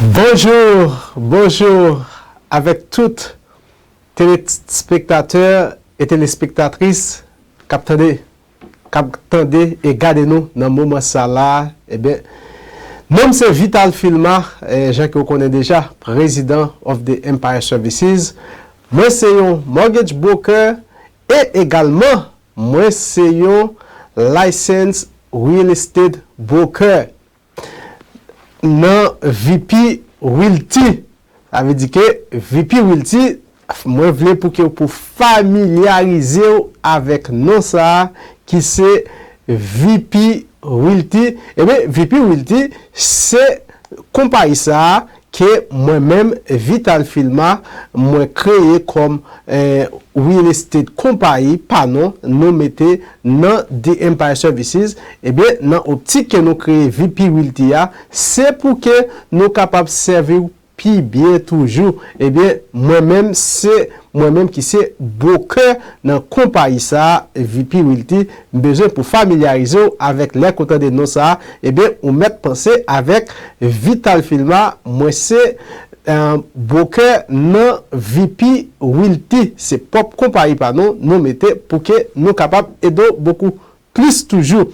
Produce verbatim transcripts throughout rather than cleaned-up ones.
Bonjou, bonjou avèk tout telespektatè e telespektatris k ap tande, k ap tande e gade nou nan moman sa la. Ebyen, non m se Vital Filma, eh, jan ke w konnen deja, prezidan of the Empire Services. Mwen se yon mortgage broker e egalman mwen se yon licensed real estate broker nan V P Realty. Sa vle di ke V P Realty, mwen vle pou ke pou familyarize w avèk non sa a ki se V P Realty. Ebyen, V P Realty se konpayi sa a ke mwen menm, Vital Filma, mwen kreye kòm, eh, real estate konpayi pa nou, nou mete nan The Empire Services. Ebyen, nan optik ke nou kreye V P Realty a, se pou ke nou kapab sèvi w pi byen toujou. Ebyen, mwen menm, se mwen menm ki se broker nan konpayi sa a, V P Realty. M bezwen pou familyarize w avèk lè ke w tande non sa a, ebyen, ou mèt panse avèk Vital Filma. Mwen se, eh, broker nan V P Realty. Se pwòp konpayi pa nou, nou mete pou ke nou kapab ede w bokou plis toujou.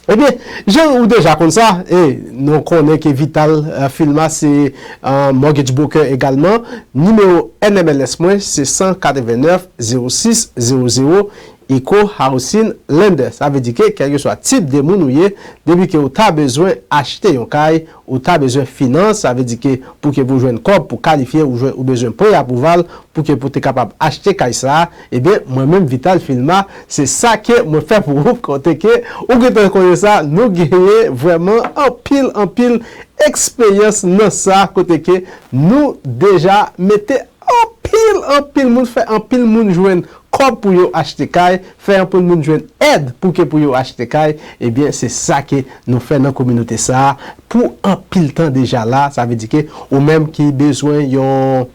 Ebyen, jan ou deja konn sa, e nou konnen ke Vital, eh, Filma se, eh, mortgage broker egalman. Nimewo N M L S mwen se san katrevennnèf zewo sis zewo zewo, Eco Housing Lender. Sa vle di ke kèlkeswa tip de moun ou ye, depi ke ou ta bezwen achte yon kay, ou ta bezwen finans, sa vle di ke pou ke pou jwenn kòb, pou kalifye, ou jwenn, ou bezwen pre apwouval, pou ke pou te kapab achte kay sa a, ebyen, mwen menm, Vital Filma, se sa ke mwen fè pou ou, kote ke ou gentan konnen sa, nou genyen vrèman anpil, anpil eksperyans nan sa, kote ke nou deja mete anpil, anpil moun, fè anpil moun jwenn kòb pou yo achte kay, fè anpil moun jwenn èd pou ke pou yo achte kay, ebyen, se sa ke nou fè nan kominote sa a pou anpil tan deja la. Sa vle di ke ou menm ki bezwen yon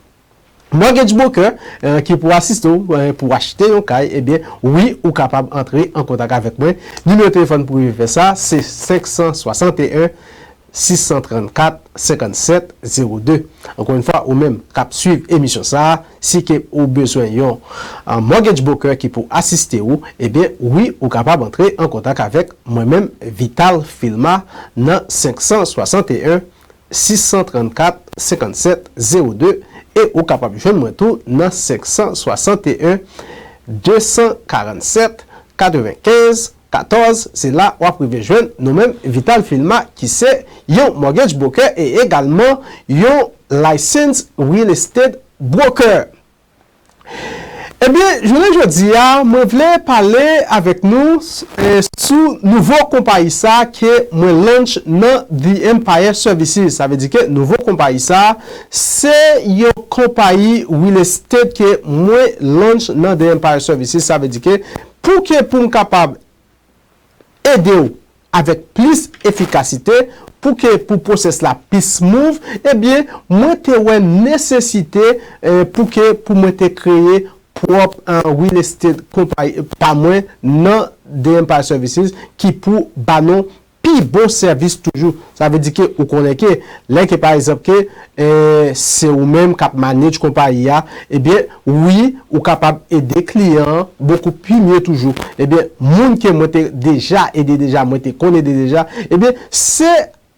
mortgage broker, eh, ki pou asiste w, eh, pou achte yon kay, ebyen, wi, ou kapab antre an kontak avèk mwen. Nimewo telefòn pou rive fè sa, se senk san swasanteyen, sis san trannkat, senkannsèt zewo de. Ankò yon fwa, ou menm k ap swiv emisyon sa a, si ke ou bezwen yon, eh, mortgage broker ki pou asiste w, ebyen, wi, ou kapab antre an kontak avèk mwen menm, Vital Filma, nan senk san swasanteyen, sis san trannkat, senkannsèt zewo de, e ou kapab jwenn mwen tou nan senk san swasanteyen, de san karannsèt, katrevenkenz, katòz. Se la w ap rive jwenn nou menm, Vital Filma, ki se yon mortgage broker e egalman yon licensed real estate broker. Ebyen, jounen jodi a, mwen vle pale avèk nou, eh, sou nouvo konpayi sa ke mwen launch nan The Empire Services. Sa vle di ke nouvo konpayi sa, se yon konpayi real estate ke mwen launch nan The Empire Services. Sa vle di ke pou ke pou m kapab ede w avèk plis efikasite, pou ke pou pwosès la pi smooth, ebyen, mwen te wè nesesite, eh, pou ke pou mwen te kreye pwòp, eh, real estate konpayi pa mwen nan The Empire Services ki pou ba nou pi bon sèvis toujou. Sa vle di ke ou konnen ke lè ke pa egzanp ke, eh, se ou menm k ap manage konpayi a, ebyen, wi, ou kapab ede kliyan an bokou pi mye toujou. Ebyen, moun ke mwen te deja ede deja, mwen te konn ede deja, ebyen, se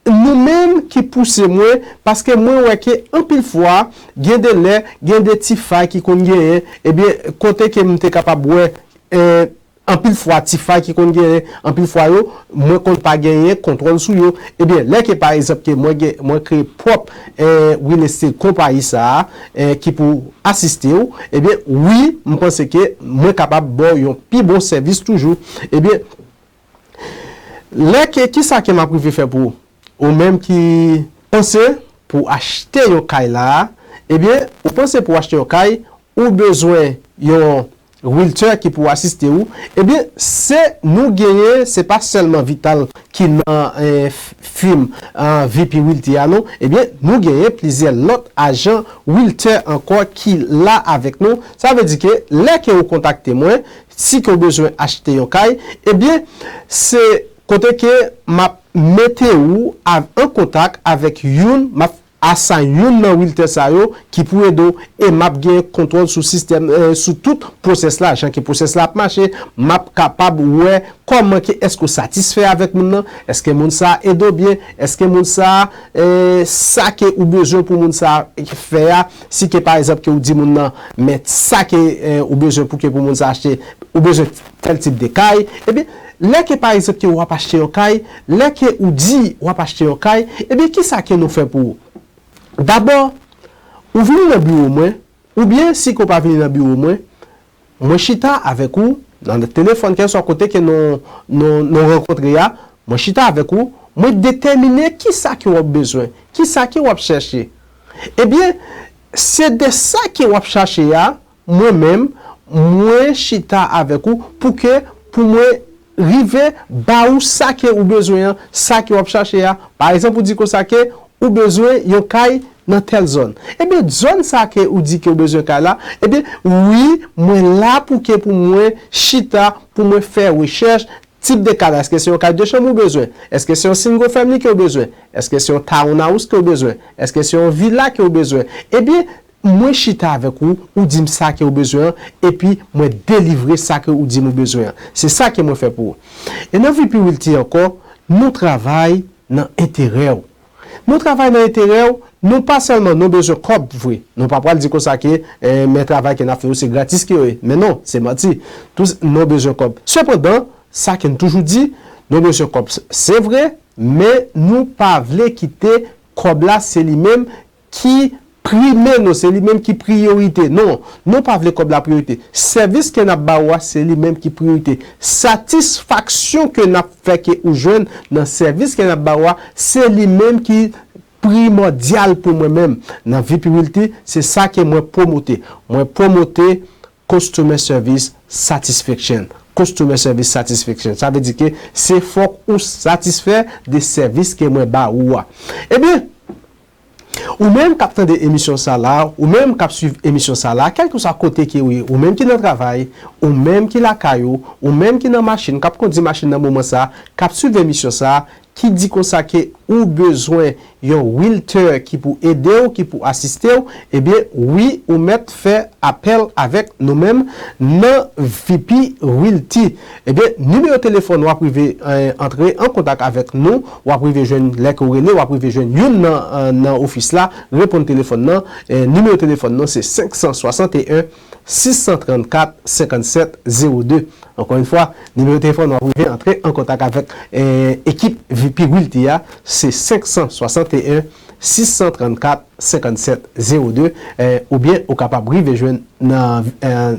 nou menm ki pouse mwen, paske mwen wè ke anpil fwa, gen de lè, gen de ti fay ki konn genyen, ebyen, kote ke m te kapab wè, eh, anpil fwa ti fay ki konn genyen, anpil fwa yo, mwen konn pa genyen kontwòl sou yo. Ebyen, lè ke pa egzanp ke mwen gen, mwen kreye pwòp, eh, real estate konpayi sa a, eh, ki pou asiste w, ebyen, wi, m panse ke mwen kapab ba w yon pi bon sèvis toujou. Ebyen, lè ke, kisa ke m ap rive fè pou ou? Ou menm ki panse pou achte yon kay la, ebyen, ou panse pou achte yon kay, ou bezwen yon realtor ki pou asiste ou, ebyen, se nou genyen, se pa sèlman Vital ki nan, eh, f-, fim, eh, V P Realty a non, ebyen, nou genyen plizyè lòt ajan realtor ankò ki la avèk nou. Sa vle di ke lè ke ou kontakte mwen, si ke ou bezwen achte yon kay, ebyen, se kote ke m ap mete ou a-, an kontak avèk youn, m ap assign youn nan realtor sa yo ki pou ede w, e m ap gen kontwòl sou sistèm, eh, sou tout pwosès la, jan ke pwosès la ap mache, m ap kapab wè kòman ke èske w satisfè avèk moun nan, èske moun sa a ede w byen, èske moun sa a, eh, sa ke ou bezwen pou moun sa a fè a, si ke pa egzanp ke ou di moun nan, men sa ke, eh, ou bezwen pou ke pou moun sa achte, ou bezwen tèl tip de kay, ebyen, lè ke pa egzanp ke w ap achte yon kay, lè ke ou di w ap achte yon kay, ebyen, kisa ke nou fè pou ou? Dabò, ou vini nan biwo mwen, oubyen si ke w pa vini nan biwo mwen, mwen chita avèk ou nan telefòn, kèlkeswa kote ke nou, nou, nou rankontre a, mwen chita avèk ou, mwen detèmine kisa ke w ap bezwen, kisa ke w ap chèche. Ebyen, se de sa ke w ap chache a, mwen menm, mwen chita avèk ou pou ke, pou mwen rive ba ou sa ke ou bezwen an, sa ke w ap chache a. Pa egzanp, ou di konsa ke ou bezwen yon kay nan tèl zòn. Ebyen, zòn sa ke ou di ke ou bezwen kay la, ebyen, wi, mwen la pou ke pou mwen chita, pou mwen fè rechèch, tip de kay la, èske se yon kay de chanm ou bezwen? Èske se yon single family ke ou bezwen? Èske se yon townhouse ke ou bezwen? Èske se yon villa ke ou bezwen? Ebyen, mwen chita avèk ou, ou di m sa ke ou bezwen an, epi mwen delivre sa ke ou di m ou bezwen an. Se sa ke mwen fè pou ou. E nan V P Realty ankò, nou travay nan enterè w. Nou travay nan enterè w, nou pa sèlman nou bezwen kòb vre. Nou pa pral di konsa ke, eh, men travay ke n ap fè yo se gratis ke yo ye. Men non, se manti. Tou, nou bezwen kòb. Sepandan, sa ke n toujou di, nou bezwen kòb, se vre, men nou pa vle kite kòb la se li menm ki prime nou, se li menm ki priyorite. Non, nou pa vle kòb la priyorite. Sèvis ke n ap ba ou a, se li menm ki priyorite. Satisfaksyon ke n ap fè ke ou jwenn nan sèvis ke n ap ba ou a, se li menm ki primòdyal pou mwen menm. Nan V P Realty, se sa ke mwen pwomote. Mwen pwomote customer service satisfaction. Customer service satisfaction. Sa vle di ke se fòk ou satisfè de sèvis ke mwen ba ou a. Ebyen, ou menm k ap tande emisyon sa la, ou menm k ap swiv emisyon sa la, kèlkeswa kote ke ou ye, ou menm ki nan travay, ou menm ki lakay ou, ou menm ki nan machin, k ap kondi machin nan moman sa, k ap swiv emisyon sa, ki di konsa ke ou bezwen yon realtor ki pou ede w, ki pou asiste w, ebyen, wi, ou mèt fè apèl avèk nou menm nan V P Realty. Ebyen, nimewo telefòn w ap rive, eh, antre an kontak avèk nou, w ap rive jwenn lè ke w rele, w ap rive jwenn youn nan, eh, nan ofis la, reponn telefòn nan. Eh, nimewo telefòn nan, se senk san swasanteyen, sis san trannkat, senkannsèt zewo de. Ankò yon fwa, nimewo telefòn w ap rive antre an kontak avèk, eh, ekip V P Realty a, se senk san swasanteyen, sis san trannkat, senkannsèt zewo de, eh, oubyen ou kapab rive jwenn nan, eh,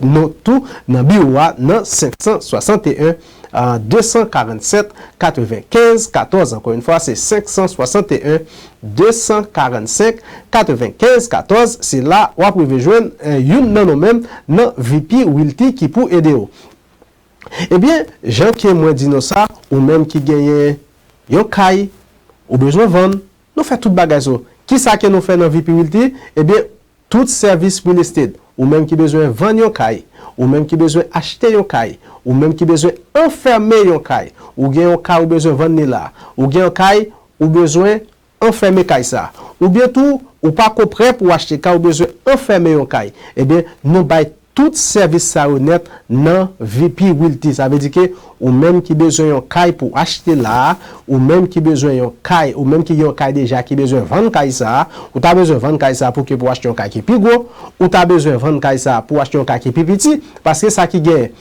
nou tou nan biwo a nan senk san swasanteyen, eh, de san karannsèt, katrevenkenz katòz. Ankò yon fwa, se senk san swasanteyen, de san karannsenk, katrevenkenz katòz. Se la w ap rive jwenn, eh, youn nan nou menm nan V P Realty ki pou ede w. Ebyen, jan ke mwen di nou sa, ou menm ki genyen yon kay, ou bezwen vann, nou fè tout bagay sa yo. Kisa ke nou fè nan V P Realty? Ebyen, tout sèvis real estate. Ou menm ki bezwen vann yon kay, ou menm ki bezwen achte yon kay, ou menm ki bezwen anfème yon kay, ou gen yon kay ou bezwen vann li la, ou gen yon kay ou bezwen anfème kay sa. Oubyen tou, ou pa ko prè pou w achte kay, ou bezwen anfème yon kay. Ebyen, nou bay tout sèvis sa yo nèt nan V P Realty. Sa vle di ke ou menm ki bezwen yon kay pou achte la, ou menm ki bezwen yon kay, ou menm ki gen yon kay deja ki bezwen vann kay sa, ou ta bezwen vann kay sa pou ke pou achte yon kay ki pi gwo, ou ta bezwen vann kay sa pou achte yon kay ki pi piti, paske sa ki genyen.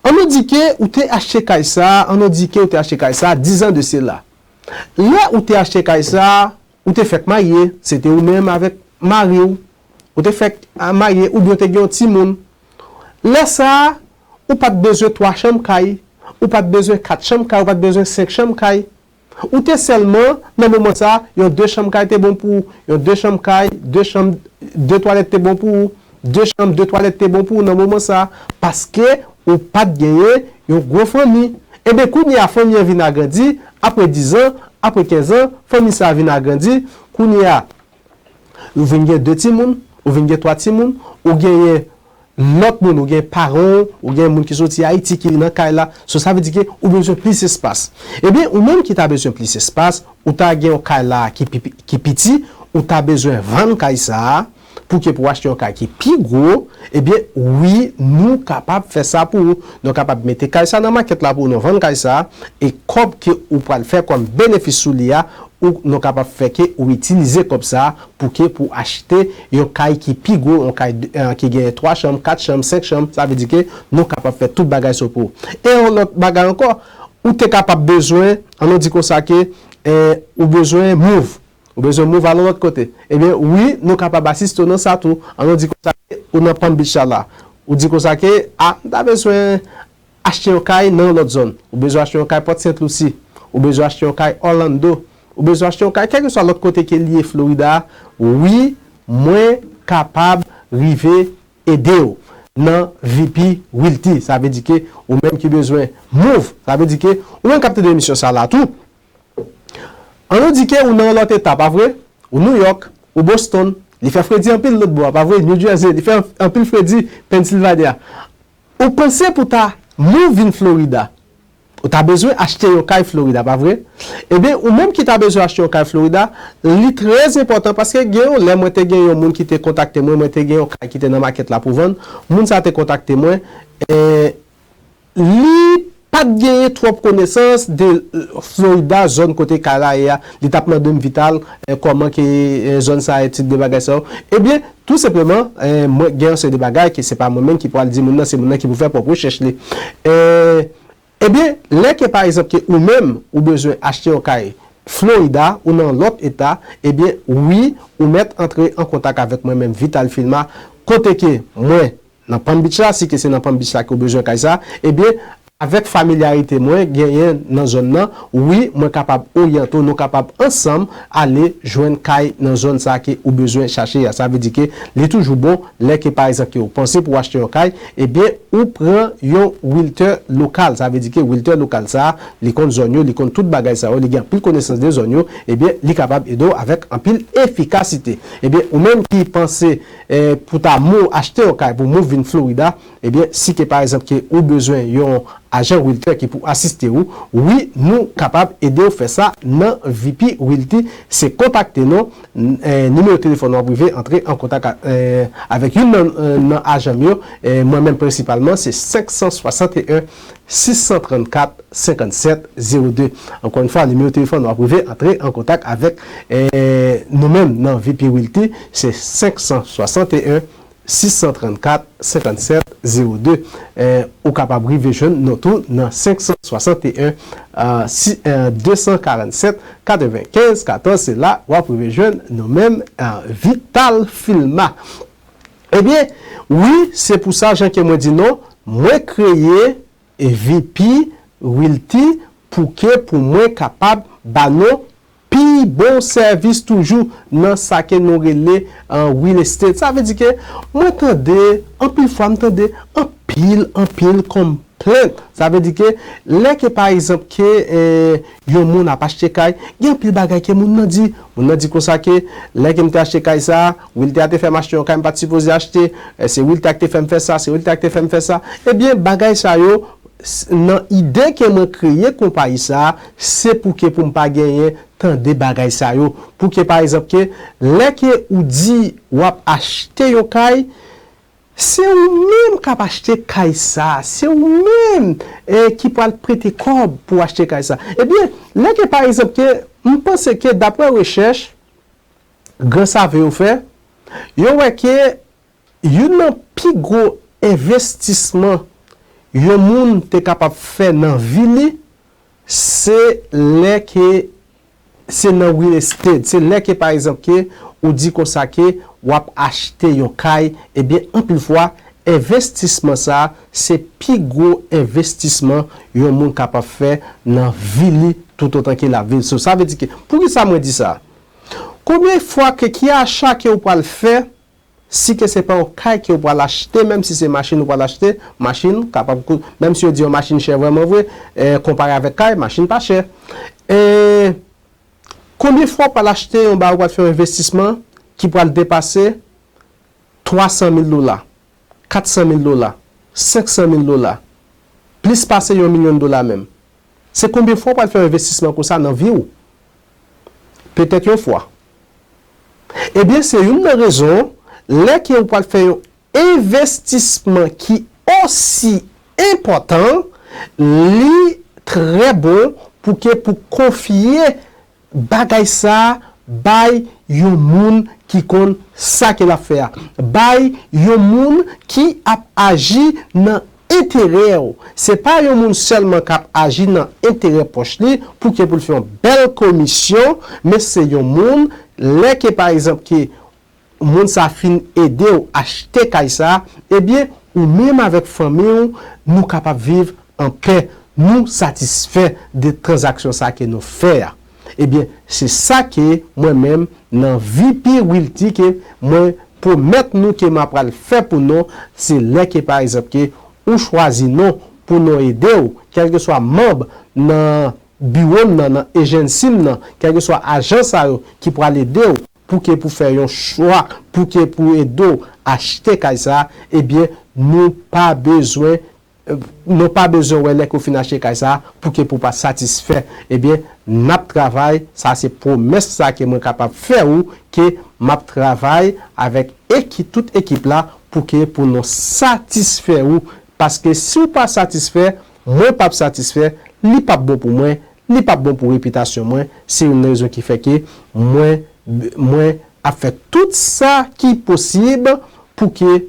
An nou di ke ou te achte kay sa, an nou di ke ou te achte kay sa dizan de sela. Lè ou te achte kay sa, ou te fèk marye, se te ou menm avèk mari w. Ou te fèk, a, marye oubyen ou te gen yon timoun. Lè sa a, ou pa t bezwen twa chanm kay, ou pa t bezwen kat chanm kay, ou pa t bezwen senk chanm kay. Ou te sèlman, nan moman sa a, yon de chanm kay te bon pou ou, yon de chanm kay, de chanm, de twalèt te bon pou ou, de chanm, de twalèt te bon pou ou nan moman sa a, paske ou pa t genyen yon gwo fanmi. Ebyen, kounye a, fanmi an vin agrandi, apre dizan, apre kenzan, fanmi sa a vin agrandi, kounye a, ou vin gen de timoun, ou vin gen twa timoun, ou genyen lòt moun, ou gen paran w, ou gen moun ki soti Ayiti ki nan kay la. So, sa vle di ke ou bezwen plis espas. Ebyen, ou menm ki ta bezwen plis espas, ou ta gen yon kay la ki pi, ki piti, ou ta bezwen vann kay sa a, pou ke pou achte yon kay ki pi gwo, ebyen, wi, nou kapab fè sa pou ou. Nou kapab mete kay sa nan makèt la pou nou vann kay sa, e kòb ke ou pral fè kòm benefis sou li a, ou nou kapab fè ke ou itilize kòb sa pou ke pou achte yon kay ki pi gwo, yon kay, eh, ki genyen twa chanm, kat chanm, senk chanm, sa vle di ke nou kapab fè tout bagay sa pou ou. E yon lòt bagay ankò, ou te kapab bezwen, ann nou di konsa ke, eh, ou bezwen move. Ou bezwen move al yon lòt kote. Ebyen, wi, nou kapab asiste w nan sa tou. Ann nou di konsa ke ou nan Palm Beach la la. Ou di konsa ke, a, m ta bezwen achte yon kay nan yon lòt zòn. Ou bezwen achte yon kay Port Saint Lucie. Ou bezwen achte yon kay Orlando. Ou bezwen achte yon kay kèlkeswa lòt kote ke li ye Florida. Wi, mwen kapab rive ede w nan V P Realty. Sa vle di ke ou menm ki bezwen move. Sa vle di ke ou menm k ap tande emisyon sa la tou. Ann nou di ke ou nan yon lòt eta, pa vre? Ou New York, ou Boston, li fè fredi anpil lòt bò a, pa vre? New Jersey, li fè anpil fredi Pennsylvania. Ou panse pou ta move vin Florida. Ou ta bezwen achte yon kay Florida, pa vre? Ebyen, ou menm ki ta bezwen achte yon kay Florida, li trè enpòtan paske gen yon lè mwen te gen yon moun ki te kontakte mwen, mwen te gen yon kay ki te nan makèt la pou vann. Moun sa te kontakte mwen, e, li pa t genyen twòp konesans de, eh, Florida, zòn kote kay la ye a. Li t ap mande m, Vital, eh, kòman ke, eh, zòn sa ye, tip de bagay sa yo. Ebyen, tou senpleman, eh, mwen gen yon seri de bagay ke se pa mwen menm ki pral di moun nan, se moun nan ki pou fè pwòp rechèch li. Eh, ebyen, lè ke pa egzanp ke ou menm ou bezwen achte yon kay Florida ou nan lòt eta, ebyen, wi, ou mèt antre an kontak avèk mwen menm, Vital Filma, kote ke mwen nan Palm Beach la, si ke se nan Palm Beach la ke w bezwen kay sa, ebyen, avèk familyarite mwen genyen nan zòn nan, wi, mwen kapab oryante w, nou kapab ansanm ale jwenn kay nan zòn sa ke ou bezwen chache a. Sa vle di ke li toujou bon, lè ke pa egzanp ke w panse pou w achte yon kay, ebyen, ou pran yon realtor lokal. Sa vle di ke realtor lokal sa, li konn zòn yo, li konn tout bagay sa yo, li gen anpil konesans de zòn yo, ebyen, li kapab ede w avèk anpil efikasite. Ebyen, ou menm ki panse, eh, pou ta move, achte yon kay pou move vin Florida, ebyen, si ke pa egzanp ke ou bezwen yon ajan realtor ki pou asiste ou, wi, nou kapab ede w fè sa nan V P Realty. Se kontakte nou, n-, eh, nimewo telefòn w ap rive antre an kontak a-, eh, avèk youn nan, eh, nan ajan m yo, eh, mwen menm prensipalman, se senk san swasanteyen, sis san trannkat, senkannsèt zewo de. Ankò yon fwa, nimewo telefòn w ap rive antre an kontak avèk, eh, nou menm nan V P Realty, se senk san swasanteyen, sis san trannkat, senkannsèt zewo de. Eh, ou kapab rive jwenn nou tou nan senk san swasanteyen, eh, si, eh, de san karannsèt, katrevenkenz katòz. Se la w ap rive jwenn nou menm, eh, Vital Filma. Ebyen, wi, se pou sa, jan ke mwen di nou, mwen kreye V P Realty pou ke pou mwen kapab ba nou pi bon sèvis toujou nan sa ke nou rele, eh, real estate. Sa vle di ke mwen tande, anpil fwa m tande anpil, anpil complaint. Sa vle di ke lè ke pa egzanp ke, eh, yon moun ap achte kay, gen anpil bagay ke moun nan di. Moun nan di konsa ke lè ke m te achte kay sa, realtor a te fè m achte yon kay m pa t sipoze achte, eh, se realtor a ki te fè m fè sa, se realtor a ki te fè m fè sa. Ebyen, bagay sa yo, s-, nan ide ke mwen kreye konpayi sa, se pou ke pou m pa genyen tande bagay sa yo. Pou ke, pa egzanp, ke lè ke ou di w ap achte yon kay, se ou menm k ap achte kay sa, se ou menm, eh, ki pral prete kòb pou achte kay sa. Ebyen, lè ke, pa egzanp, ke m panse ke, daprè rechèch, gran save yo fè, yo wè ke youn nan pi gwo envestisman yon moun te kapab fè nan vi li, se lè ke se nan real estate, se lè ke, pa egzanp, ke ou di konsa ke w ap achte yon kay, ebyen, anpil fwa, envestisman sa, se pi gwo envestisman yon moun kapab fè nan vi li toutotan ke l ap viv. So, sa vle di ke, poukisa mwen di sa? Konbyen fwa ke, ki acha ke ou pral fè, si ke se pa yon kay ke ou pral achte, menm si se machin ou pral achte, machin kapab kout, menm si yo di yon machin chè vrèman vre, eh, konpare avèk kay, machin pa chè. Eh, konbyen fwa ou pral achte yon bagay, ou pral fè yon envestisman ki pral depase twa san mil dola, kat san mil dola, senk san mil dola, plis pase yon milyon dola menm? Se konbyen fwa ou pral fè yon envestisman konsa nan vi w? Petèt yon fwa. Ebyen, se youn nan rezon, lè ke ou pral fè yon envestisman ki osi enpòtan, li trè bon pou ke pou konfye bagay sa a bay yon moun ki konn sa ke l ap fè a. Bay yon moun ki ap aji nan enterè w. Se pa yon moun sèlman k ap aji nan enterè pòch li pou ke pou l fè yon bèl komisyon, men se yon moun, lè ke pa egzanp ke moun sa fin ede w achte kay sa, ebyen, ou menm avèk fanmi w, nou kapab viv an pè, nou satisfè de tranzaksyon sa ke nou fè a. Ebyen, se sa ke mwen menm, nan V P Realty ke mwen pwomèt nou ke m ap pral fè pou nou, se lè ke, pa egzanp, ke ou chwazi nou pou nou ede w, kèlkeswa manm nan biwo m nan, nan ejensi m nan, kèlkeswa ajan sa yo ki pral ede w, pou ke pou fè yon chwa, pou ke pou ede w achte kay sa, ebyen, nou pa bezwen, nou pa bezwen wè lè ke w fin achte kay sa, pou ke pou pa satisfè. Ebyen, n ap travay, sa se pwomès sa ke mwen kapab fè ou, ke m ap travay avèk eki-, tout ekip la, pou ke pou nou satisfè ou. Paske si w pa satisfè, mwen p ap satisfè, li p ap bon pou mwen, li p ap bon pou repitasyon mwen. Se youn nan rezon ki fè ke mwen, mwen ap fè tout sa ki posib pou ke,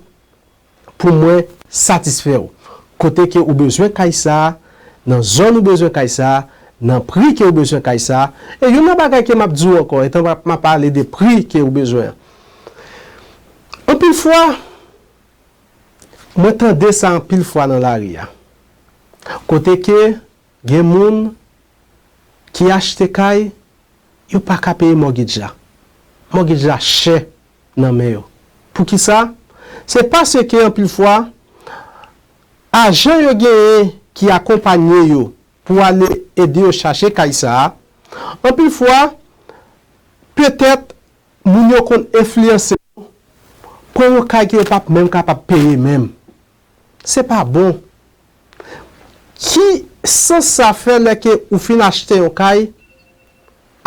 pou mwen satisfè w. Kote ke ou bezwen kay sa, nan zòn ou bezwen kay sa, nan pri ke ou bezwen kay sa. E youn nan bagay ke m ap di w ankò, etan m ap, m ap pale de pri ke ou bezwen an. Anpil fwa, mwen tande sa anpil fwa nan lari a. Kote ke gen moun ki achte kay, yo pa ka peye mortgage la. Mortgage la chè nan men yo. Poukisa? Se paske anpil fwa, ajan yo genyen ki akonpanye yo pou ale ede yo chache kay sa a, anpil fwa, petèt, moun yo konn enfliyanse yo, pran yon kay ke yo p ap menm kapab peye menm. Se pa bon. Ki sans sa fè lè ke ou fin achte yon kay,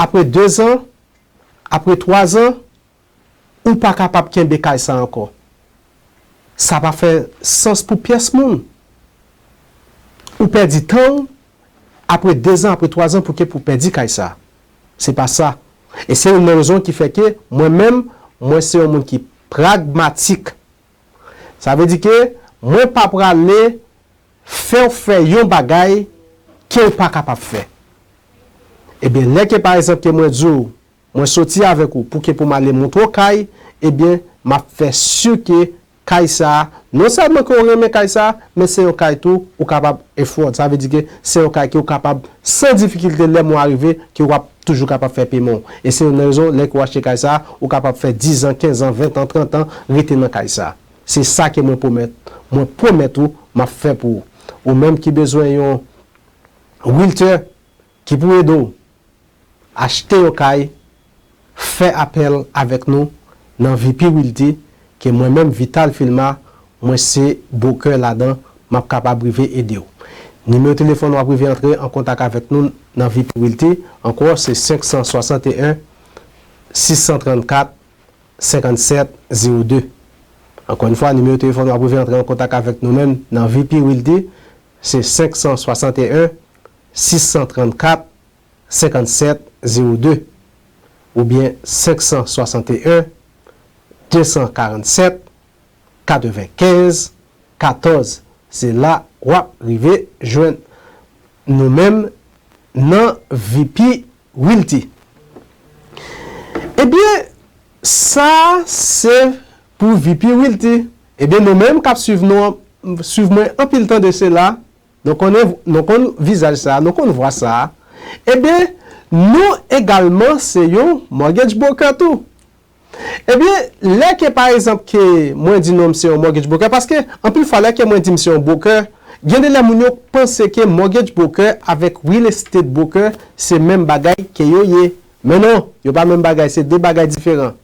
apre dezan, apre twazan, ou pa kapab kenbe kay sa ankò? Sa pa fè sans pou pyès moun. Ou pèdi tan w, apre dezan, apre twazan, pou ke pou pèdi kay sa. Se pa sa. E se youn nan rezon ki fè ke mwen menm, mwen se yon moun ki pragmatik. Sa vle di ke mwen pa prale fè w fè yon bagay ke w pa kapab fè. Ebyen, lè ke pa egzanp ke mwen di w, mwen soti avèk ou pou ke pou m ale montre w kay, ebyen, m ap fè si ke kay sa, non sèlman ke w renmen kay sa, men se yon kay tou ou kapab afford. Sa vle di ke se yon kay ke w kapab san difikilte lè mwa rive, ke w ap toujou kapab fè peman w. E se youn nan rezon, lè ke w achte kay sa, ou kapab fè dizan, kenzan, ventan, trantan, rete nan kay sa. Se sa ke mwen pwomèt. Mwen pwomèt ou, m ap fè pou ou. Ou menm ki bezwen yon realtor ki pou ede w achte yon kay, fè apèl avèk nou nan V P Realty, ke mwen menm, Vital Filma, mwen se broker ladan, m ap kapab rive ede w. Nimewo telefòn w ap rive antre an kontak avèk nou nan V P Realty, ankò, se senk san swasanteyen, sis san trannkat, senkannsèt zewo de. Ankò yon fwa, nimewo telefòn w ap rive antre an kontak avèk nou menm nan V P Realty, se senk san swasanteyen, sis san trannkat, senkannsèt zewo de, oubyen senk san swasanteyen, de san karannsèt, katrevenkenz, katòz. Se la w ap rive jwenn nou menm nan V P Realty. Ebyen, sa se pou V P Realty. Ebyen, nou menm k ap swiv nou, swiv mwen anpil tan de sela, nou konnen, nou konn vizaj sa, nou konn vwa sa. Ebyen, nou egalman se yon mortgage broker tou. Ebyen, lè ke pa egzanp ke mwen di non m se yon mortgage broker, paske anpil fwa lè ke mwen di m se yon broker, gen de lè moun yo panse ke mortgage broker avèk real estate broker se menm bagay ke yo ye. Men non, yo pa menm bagay, se de bagay diferan.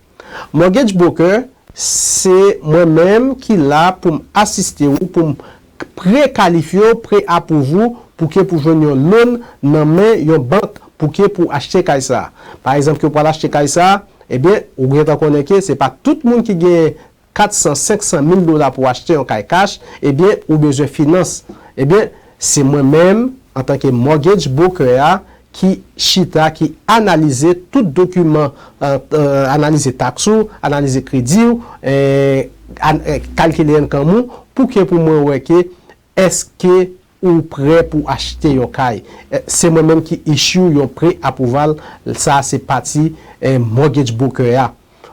Mortgage broker, se mwen menm ki la pou m asiste ou, pou m prekalifye w, pre-apwouve ou, pou ke pou jwenn yon loan nan men yon bank, pou ke pou achte kay sa. Pa egzanp, ke w pral achte kay sa, ebyen, ou gentan konnen ke se pa tout moun ki gen kat san, senk san mil dola pou achte yon kay kach, ebyen, ou bezwen finans. Ebyen, se mwen menm, antanke mortgage broker a, ki chita, ki analize tout dokiman, euh, euh, analize taks ou, analize kredi w, euh, an- euh, kalkile income ou, pou ke pou mwen wè ke èske ou prè pou achte yon kay. Eh, se mwen menm ki issue yon pre approval, sa se pati eh, mortgage broker a.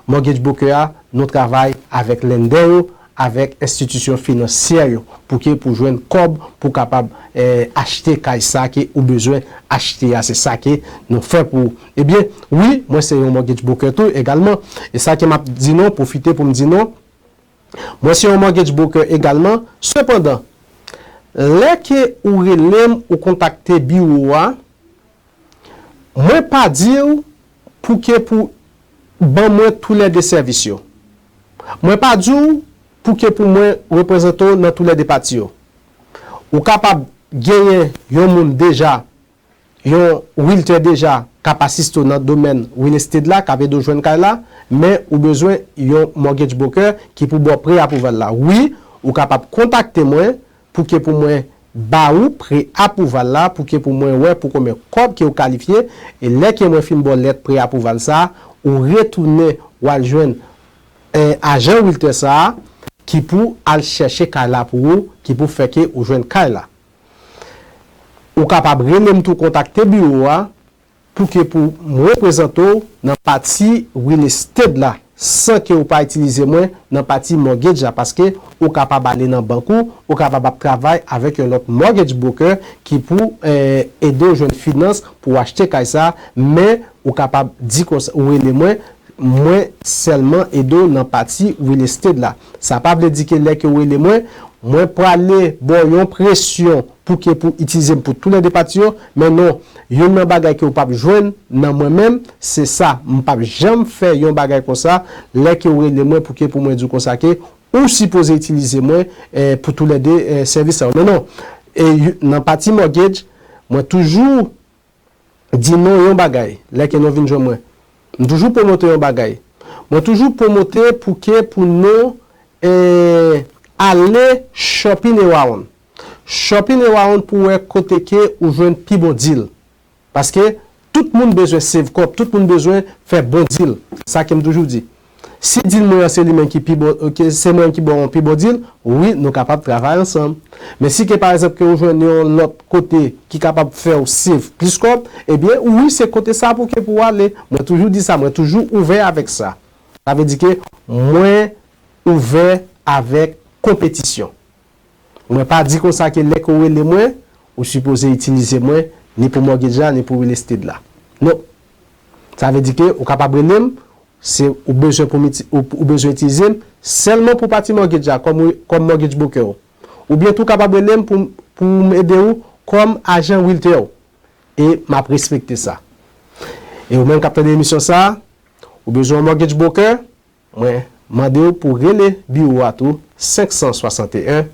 Mortgage broker a, nou travay avèk lender yo, avèk enstitisyon finansyè yo, pou ke pou jwenn kòb pou kapab eh, achte kay sa ke ou bezwen achte a. Se sa ke nou fè pou ou. Ebyen, wi, mwen se yon mortgage broker tou egalman. E sa ke m ap di nou, pwofite pou m di nou, mwen se yon mortgage broker egalman. Sepandan, lè ke ou rele m, ou kontakte biwo a, mwen pa di w pou ke pou ban mwen toulède sèvis yo. Mwen pa di w pou ke pou mwen reprezante w nan toulède pati yo. Ou kapab genyen yon moun deja, yon realtor deja k ap asiste w nan domèn real estate la, k ap ede w jwenn kay la, men ou bezwen yon mortgage broker ki pou ba w pre approval la. Wi, ou kapab kontakte mwen pou ke pou mwen ba ou pre approval la, pou ke pou mwen wè pou konbyen kòb ke ou kalifye, e lè ke mwen fin ba w lèt pre approval sa, ou retounen w al jwenn eh, ajan realtor sa a ki pou al chèche kay la pou ou, ki pou fè ke ou jwenn kay la. Ou kapab rele m tou, kontakte biwo a pou ke pou m reprezante w nan pati real estate la, san ke ou pa itilize mwen nan pati mortgage la, paske ou kapab ale nan bank ou, ou kapab ap travay avèk yon lòt mortgage broker ki pou eh, ede w jwenn finans pou w achte kay sa, men ou kapab di konsa, ou rele mwen, mwen sèlman ede w nan pati real estate la. Sa pa vle di ke lè ke w rele mwen, mwen prale ba w yon presyon pou ke pou itilize m pou toulède pati yo, men non, youn nan bagay ke w p ap jwenn nan mwen menm, se sa, m p ap janm fè yon bagay konsa, lè ke w rele mwen pou ke pou mwen di w konsa ke ou sipoze itilize mwen eh, pou toulède eh, sèvis sa yo. Men non, e, y- nan pati mortgage, mwen toujou di nou yon bagay, lè ke nou vin jwenn mwen. M toujou pwomote yon bagay. Mwen toujou pwomote pou ke pou nou eh, ale shopping around. Shopping around pou wè kote ke ou jwenn pi bon deal. Paske tout moun bezwen save kòb, tout moun bezwen fè bon deal. Sa ke m toujou di. Si deal mwen an se li menm ki pi bon, ke se mwen ki ba w yon pi bon deal, wi, nou kapab travay ansanm. Men si ke pa egzanp ke ou jwenn yon lòt kote ki kapab fè w save plis kòb, ebyen wi, se kote sa pou ke pou w ale. Mwen toujou di sa, mwen toujou ouvè avèk sa. Sa vle di ke mwen ouvè avèk konpetisyon. Mwen pa di konsa ke lè ke w rele mwen, ou sipoze itilize mwen ni pou mortgage la, ni pou real estate la. Non. Sa vle di ke ou kapab rele m, se ou bezwen pou m iti- ou, ou bezwen itilize m sèlman pou pati mortgage la kòm, kòm mortgage broker ou. Oubyen tou kapab rele m pou, pou m ede w kòm ajan realtor ou. E m ap respekte sa. E ou menm k ap tande emisyon sa a, ou bezwen yon mortgage broker, mwen mande w pou rele biwo a tou, senk san swasanteyen,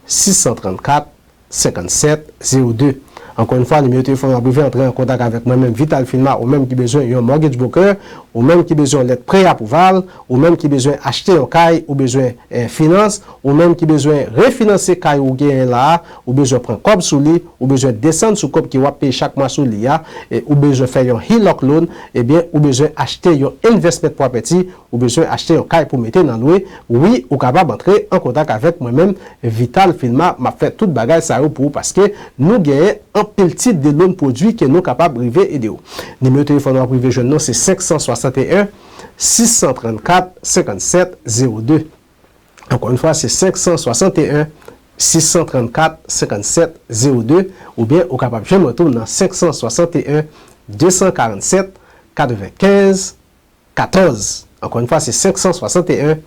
sis san trannkat, senkannsèt zewo de. Ankò yon fwa, nimewo telefòn w ap rive antre an kontak avèk mwen menm, Vital Filma, ou menm ki bezwen yon mortgage broker, ou menm ki bezwen yon lèt pre approval, ou menm ki bezwen achte yon kay, ou bezwen eh, finans, ou menm ki bezwen refinanse kay ou genyen la a, ou bezwen pran kòb sou li, ou bezwen desann sou kòb ke w ap peye chak mwa sou li a, e ou bezwen fè yon HELOC loan, ebyen, ou bezwen achte yon investment property, ou bezwen achte yon kay pou mete nan lwe, wi, ou kapab antre an kontak avèk mwen menm, Vital Filma, m ap fè tout bagay sa yo pou ou paske nou genyen anpil tip de loan pwodui ke nou kapab rive ede w. Nimewo telefòn w ap rive jwenn nou se senk san swasanteyen, sis san trannkat, senkannsèt zewo de. Ankò yon fwa, se senk san swasanteyen, sis san trannkat, senkannsèt zewo de, oubyen ou kapab jwenn mwen tou nan senk san swasanteyen, de san karannsèt, katrevenkenz, katòz. Ankò yon fwa, se senk san swasanteyen,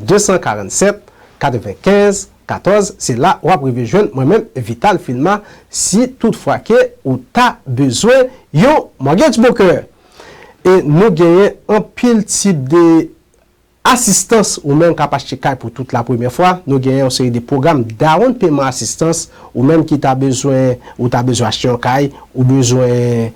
de san karannsèt, katrevenkenz, katòz. Se la w ap rive jwenn mwen menm, Vital Filma, si toutfwa ke ou ta bezwen yon mortgage broker. E nou genyen anpil tip de asistans ou menm k ap achte kay pou tout la premyè fwa. Nou genyen yon seri de pwogram down payment assistance, ou menm ki ta bezwen, ou ta bezwen achte yon kay, ou bezwen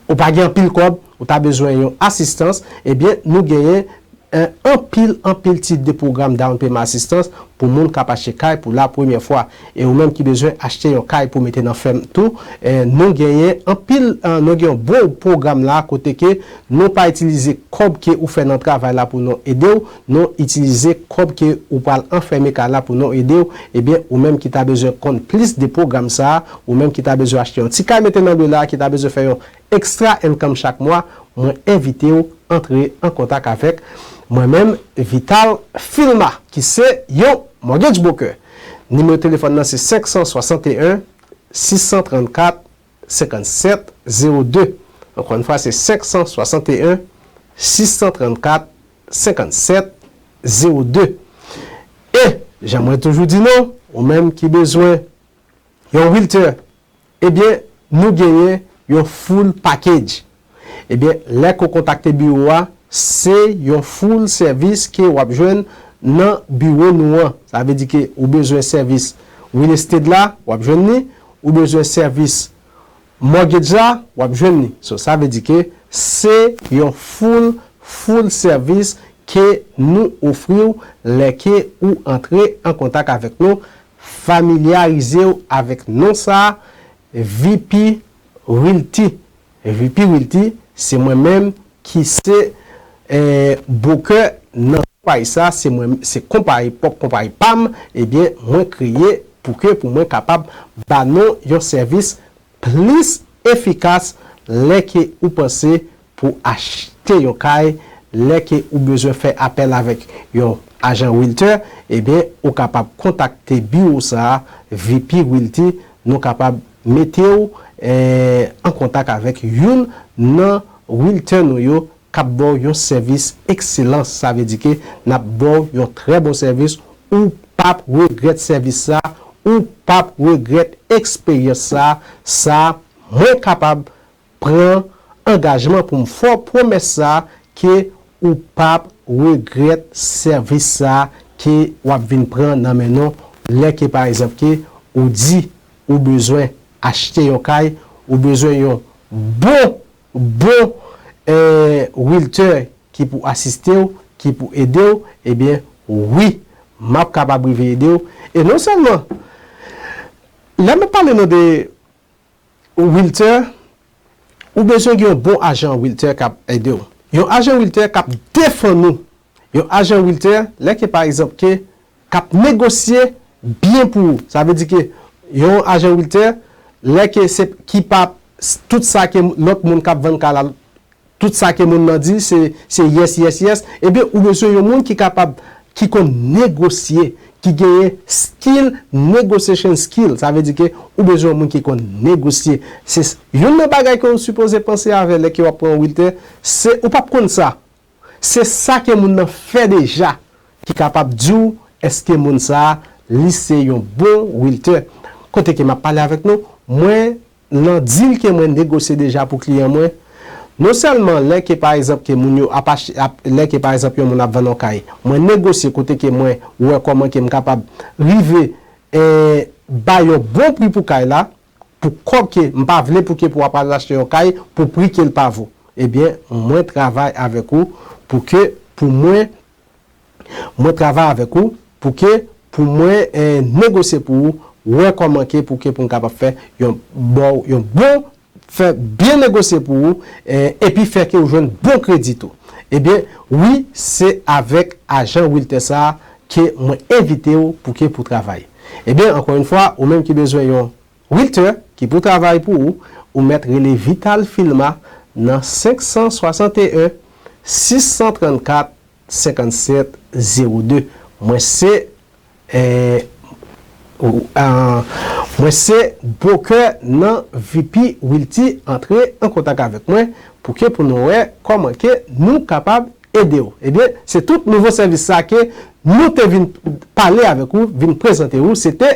Ou pa gen anpil kòb, ou ta bezwen yon asistans, ebyen, nou genyen, eh, anpil, anpil tit de pwogram down payment assistance pou moun k ap achte kay pou la premyè fwa. E ou menm ki bezwen achte yon kay pou mete nan fèm tou, eh, nou genyen anpil, eh, nou gen yon bon pwogram la kote ke nou pa itilize kòb ke ou fè nan travay la pou nou ede w, nou itilize kòb ke ou pral anfème kay la pou nou ede w. Ebyen, ou menm ki ta bezwen konn plis de pwogram sa a, ou menm ki ta bezwen achte yon ti kay mete nan lwe la, ki ta bezwen fè yon extra income chak mwa, mwen envite w antre an kontak avèk mwen menm, Vital Filma, ki se yon mortgage broker. Nimewo telefòn nan se senk san swasanteyen, sis san trannkat, senkannsèt zewo de. Ankò yon fwa, se senk san swasanteyen, sis san trannkat, senkannsèt zewo de. E, jan mwen toujou di nou, ou menm ki bezwen yon realtor, ebyen, nou genyen yon full package. Ebyen, lè ke w kontakte biwo a, se yon full sèvis ke w ap jwenn nan biwo nou an. Sa vle di ke ou bezwen sèvis real estate la, w ap jwenn li. Ou bezwen sèvis mortgage la, w ap jwenn li. So, sa vle di ke se yon full, full sèvis ke nou ofri w lè ke ou antre an kontak avèk nou. Familyarize w avèk non sa a, V P Realty. V P Realty, se mwen menm ki se, eh, broker nan konpayi sa, se mwen, se konpayi, pwòp konpayi pa m, ebyen, mwen kreye pou ke, pou mwen kapab ba nou yon sèvis plis efikas lè ke ou panse pou achte yon kay, lè ke ou bezwen fè apèl avèk yon ajan realtor, ebyen, ou kapab kontakte biwo sa a, V P Realty, nou kapab mete w, eh, an kontak avèk youn nan realtor nou yo k ap ba w yon sèvis ekselans. Sa vle di ke n ap ba w yon trè bon sèvis. Ou p ap regrèt sèvis sa, ou p ap regrèt eksperyans sa. Sa, mwen kapab pran angajman pou m fè w pwomès sa, ke ou p ap regrèt sèvis sa ke w ap vin pran nan men nou, lè ke, pa egzanp, ke ou di ou bezwen achte yon kay, ou bezwen yon bon, bon, eh, realtor ki pou asiste w, ki pou ede w, ebyen, wi, m ap kapab rive ede w. E non sèlman, lè m ap pale nou de realtor, ou bezwen gen yon bon ajan realtor k ap ede w. Yon ajan realtor k ap defann ou. Yon ajan realtor, lè ke pa egzanp ke k ap negosye byen pou ou. Sa vle di ke yon ajan realtor, lè ke se ki pa tout sa ke lòt moun k ap vann kay la, tout sa ke moun nan di, se, se yes, yes, yes, ebyen, ou bezwen yon moun ki kapab, ki konn negosye, ki genyen skill, negotiation skill. Sa vle di ke ou bezwen yon moun ki konn negosye. Se s-, youn nan bagay ke ou sipoze panse avè lè ke w ap pran yon realtor, se ou p ap konn sa. Se sa ke moun nan fè deja ki kapab di w èske moun sa a, li se yon bon realtor. Kote ke m ap pale avèk nou, mwen, nan deal ke mwen negosye deja pou kliyan mwen, non sèlman lè ke pa egzanp ke moun yo ap achte, ap, lè ke pa egzanp yon moun ap vann yon kay, mwen negosye kote ke mwen wè kòman ke m kapab rive, eh, bay yon bon pri pou kay la, pou kòb ke m pa vle pou ke pou w ap al achte yon kay pou pri ke l pa vo. Ebyen, mwen travay avèk ou pou ke, pou mwen, mwen travay avèk ou pou ke, pou mwen, eh, negosye pou ou, wè kòman ke pou ke pou m kapab fè yon bon, yon bon, fè byen negosye pou ou, eh, epi fè ke ou jwenn bon kredi tou. Ebyen, wi, se avèk ajan realtor sa a ke mwen envite w pou ke pou travay. Ebyen, ankò yon fwa, ou menm ki bezwen yon realtor ki pou travay pou ou, ou mèt rele Vital Filma nan senk san swasanteyen, sis san trannkat, senkannsèt zewo de. Mwen se, eh, ou, ah, mwen se broker nan V P Realty. Antre an kontak avèk mwen pou ke pou nou wè kòman ke nou kapab ede w. Ebyen, se tout nouvo sèvis sa ke nou te vin pale avèk ou, vin prezante ou. Se te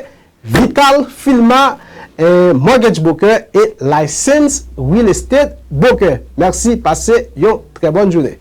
Vital Filma, eh, Mortgage Broker e License Real Estate Broker. Mèsi, pase yon trè bòn jounen.